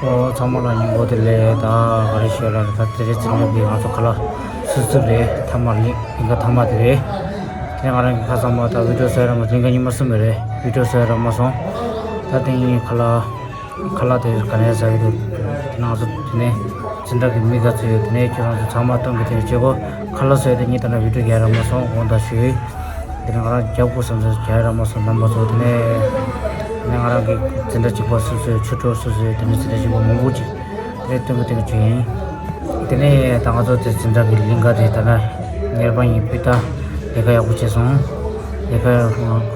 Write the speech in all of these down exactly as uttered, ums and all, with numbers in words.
ཨོ་ཚང་མ་ལ་ཉིན་གུང་བདེ་ལེགས། ད་ག་རེ་ཞུ་ལ་རེད། ད་དེ་རིང་འཛིན་གྲྭ་གི་ང་ཚོ་ཁ་ལག་སོ་སོ་རེད། ཐ་མ་ལི་ལིང་ག་ཐ་མ་དེ་རེད། དེ་ང་རང་གི་ཁ་ཚང་མ་ད་བི་ཌིའོ་བཟོ་ཡ་རག་མ་སོང་། ལིང་ག་གཉིས་མ་སོང་མེད་རེད། བི་ཌིའོ་བཟོ་ཡ་རག་མ་སོང་། ད་དེ་ཡིན་ཁ་ལག་ཁ་ལག་དེ་ག་ནས་ཟ་གི་འདུག་དེ་ནང་ཚོ་དེ་ནས་འཛིན་གྲྭ་གི་མི་ག་ཚོད་ཡོད། དེ་ནས་ཁྱོད་རང་ཚོ་ཚང་མ་སྟོན་གི་དེ་བྱེད་གོ། ཁ་ལག་བཟོས་དེ་གཉིས་ད་ལ་བི་ཌིའོ་རྒྱག་རག་མ་སོང་། དགོངས་དག་ཞུ། དེ་ནས་ང་རང་རྒྱབ་ཁུག་སམ་སོ་རྒྱག་རག་མ་སོང་། རྣམ་པ་ཚོ་དེ་ནས་དེ་ནས་ང་རང་གི་འཛིན་གྲྭ་གཅིག་པ་སོ་སོའི་ཆོས་གྲོགས་སོ་སོའི་དེ་ནས་འཛིན་གྲྭ་གཅིག་པ་མང་པོ་ཅིག་དེ་ནས་སྟོན་གི་སྟོན་གི་བྱུང་ཡིན། དེ་ནས་ད་ང་ཚོ་དེ་འཛིན་གྲྭ་གི་ལིང་ག་དེ་ད་ལ་གཉེར་པ་ཡིན་ཕུད་ད་ལས་ཀ་ཡག་པོ་བྱས་སོང་། ལས་ཀ་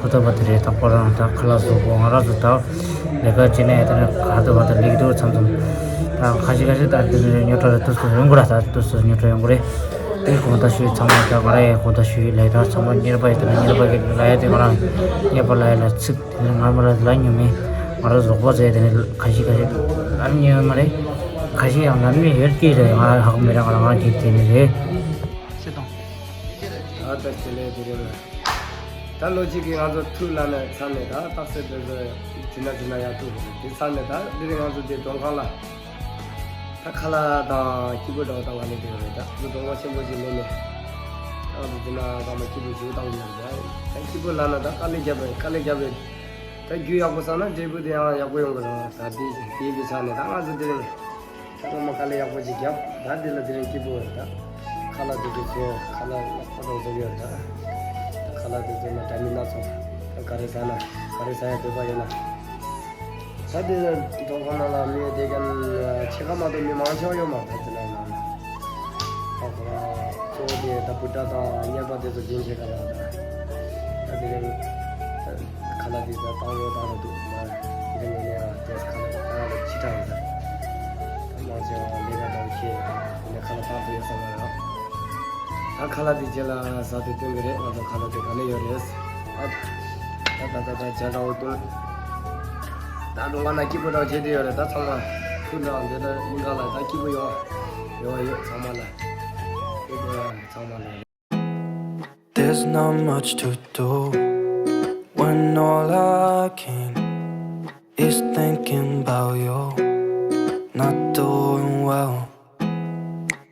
ཁོ་ཐོབ་པ་དེ་རེད། ད་ཁོ་རང་ད་ཁ་ལག་བཟོ་གོ། ང་རང་ཚོ་ད་ལས་ཀ་བྱེད་ནས་དེ་ནས་ག་ཐོབ་པ་ད་ལེགས་འདུག་མཚམས་མཚམས་ད་ཁ་ཤས་ཁ་ཤས་ད་དེ་ནས་རྙོག་དྲ་རེད། དུས་སུ་ཡོང་གི་ར། ད་དུས་སུ་རྙོག་དྲ་ཡོང་གི་རེད། དེ་དགོངས་དག་ཞུ། ཚང་མ་ད་ང་རང་ཡང་དགོངས་དག་ཞུ་ཡི་ལས། ད་ཚང་མ་གཉེར་པ་ཡི་དེ་ནས་གཉེར་པ་གི་ལ་ཡ་དེ་ང་རང་གཉེར་པ་ལ་ཡ་ལ་ཚིག་དེ་ནས་ང་མ་ར་ལ་ཉོ་མི་ང་རང་རྫོགས་པ་ཟེར་དེ་ནས་ཁ་ཤས་ཁ་ཤས་ལ་ཉོ་མ་རེད། ཁ་ཤས་ཡང་ལ་ཉོ་ཡོད་ཀྱི་རེད། ང་ཧ་གོ་མི་ར། ང་རང་ང་རྒྱུག་དེ་ནས་རེད། ད་ལྟ་དེ་ལས་དེ་རེད་ལ། ད་ལོ་གཅིག་གི་ང་ཚོ་ཐུག་ལ་ནས་ཚར་ནས་ད་རྟགས་གསལ་དེ་ཚོ་དེ་ན་དེ་ན་ཡར་ཐུག་དེ་ཚར་ནས་ད་འདི་རིང་ང་ཚོ་དེ་མགྲོན་ཁང་ལ་ད་ཁ་ལག་དང་སྐྱིད་པོ་འདྲ་བོ་དང་ང་ནས་དེ་རེད། ད་ང་ཚོ་མགྲོན་ཁང་ཆེན་པོ་ཞིག་ལས་ནས་ད་ང་ཚོ་དེ་ན་ཚང་མ་སྐྱིད་པོ་ཞིག་བཏང་ཡོད་རེད། ད་སྐྱིད་པོ་ལ་ན་ད་དཀའ་ལས་བརྒྱབ་པས་དཀའ་ལས་བརྒྱབ་པས་ད་རྒྱུ་ཡག་པོ་བསགས་ན་འབྲས་བུ་དེ་ཡང་ཡག་པོ་ཡོང་གི་རེད། ད་དེ་དེ་གི་ཆ་ནས་ད་ང་ཚོ་དེ་རིང་། ཚང་མ་དཀའ་ལས་ཡག་པོ་ཅིག་བརྒྱབ། ད་འདི་ལ་དེ་རིང་སྐྱིད་པོ་རེད། ད་ཁ་ལག་དེ་ཚོ་ཚོ་ཁ་ལག་ལག་པ་དང་བཟོ་ཡོད་རེད། ད་ཁ་ལག་དེ་ཚོ་ན་འདྲ་མིན་སྣ་ཚོགས། ད་ག་རེ་ཟ་ན་ག་རེ་ཟ་ཡ་འདོད་པ་ཡོད་ན། ད་འདི་མགྲོན་ཁང་ནང་ལ་མི་དེ་གན་ཕྱེད་ཀ་མ་གཏོགས་མི་མང་ཆེ་བ་ཡོད་མ་རེད། ད་འདི་ལ་ཡོད་ན་ད་ཁོ་རང་གཙོ་བོ་དེ་ད་བུ་ཕྲུག་དང་གཉེར་པ་དེ་ཚོ་རྒྱུན་ཆད་ག་ལ་ད་ད་དེ་རིང་ད། ཁ་ལག་དེ་ཚོ་བཏང་ཡོད་བཏང་ལ་འདུག་མ། དེ་རིང་ངས་ཡང་དེ་ཁ་ལག་བཏང་ལ་ཕྱི་དྲགས་ཡིན་ད། ད་མང་ཆེ་བ་ལས་ཀ་འདྲ་བོ་བྱས་ཡིན་ན་ཁ་ལག་བཏང་ཐུབ་ཡོད་ས་མ་རེད། ད་ཁ་ལག་དེ་རྗེས་ལ་ཟ་དེ་སྟོན་གི་རེད། ང་ཚོ་ཁ་ལག་དེ་ག་ནས་ཡོད་རེད། ཨ། ད་ད་ད་ད་བྱ་འདྲ་བོ་སྟོན། ད་ལུང་པ་ན་སྐྱིད་པོ་འདྲ་བོ་བྱས་དེ་ཡོད་རེད། ད་ཚང་མ་ཐུག་འདྲ་བ་འདི་ལ་མི་འགའ་ལ་ད་སྐྱིད་པོ་ཡོང་ཡོང་ཡོད་ཚང་མ་ལ། སྐྱིད་པོ་ཡོང་ཚང་མ་ལ། There's not much to do when all I can is thinking about you. Not doing well,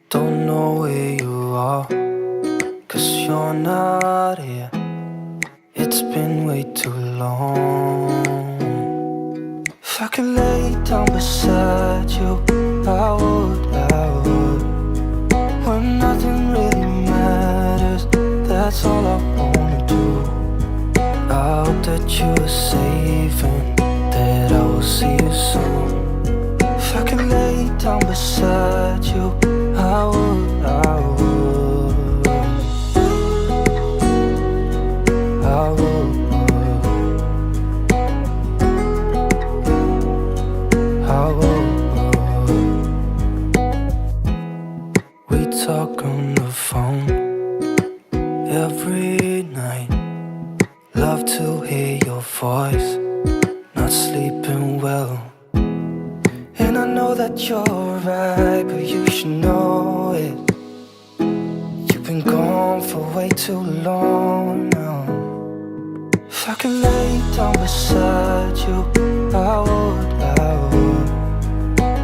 don't know where you are, 'cause you're not here. It's been way too long. If I could lay down beside you, I would, I would. When nothing really matters, that's all I wanna do. I hope that you are safe and that I will see you soon. If I could lay down beside you, I would, I would. I would. I would. We talk on the phone every night. Love to hear your voice. Not sleeping well. And I know that you're right, but you should know it. You've been gone for way too long now. If I could lay down beside you, I would, I would.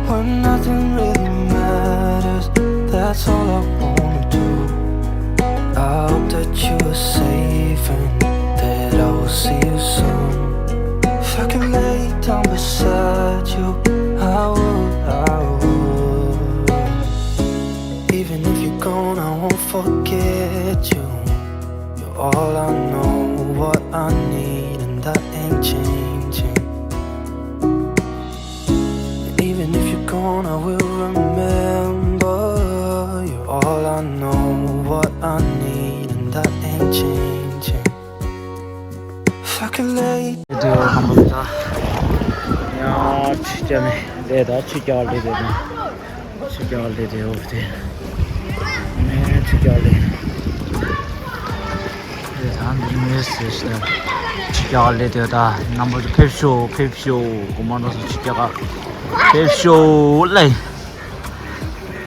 When nothing really matters, that's all I wanna do. I hope that you are safe and that I will see you soon. If I could lay down beside you, I would, I would. Even if you're gone, I won't forget you. You're all I know, what I need, and that ain't changing. And even if you're gone, I will remember. You're all I know, what I need, and that ain't changing. If I could lay དེ་འོ་ཁམས་པ་ད། ཡང་ཆུ་རྐྱལ་ནས་ལས་ད་ཆུ་རྐྱལ་ལས་དེ་ད། ཆུ་རྐྱལ་ལས་དེ་འོ་དེ། ནས་ཆུ་རྐྱལ་ལས། དེ་ད་འདི་ནས་ཟེར་ཞིག་ད། ཆུ་རྐྱལ་ལས་དེ་ད་རྣམ་པ་ཚོ་ཕེབས་ཤོག་ཕེབས་ཤོག་གོ་མ་འགྲོ་སོང་། ཆུ་རྐྱལ་ཕེབས་ཤོག་ལས།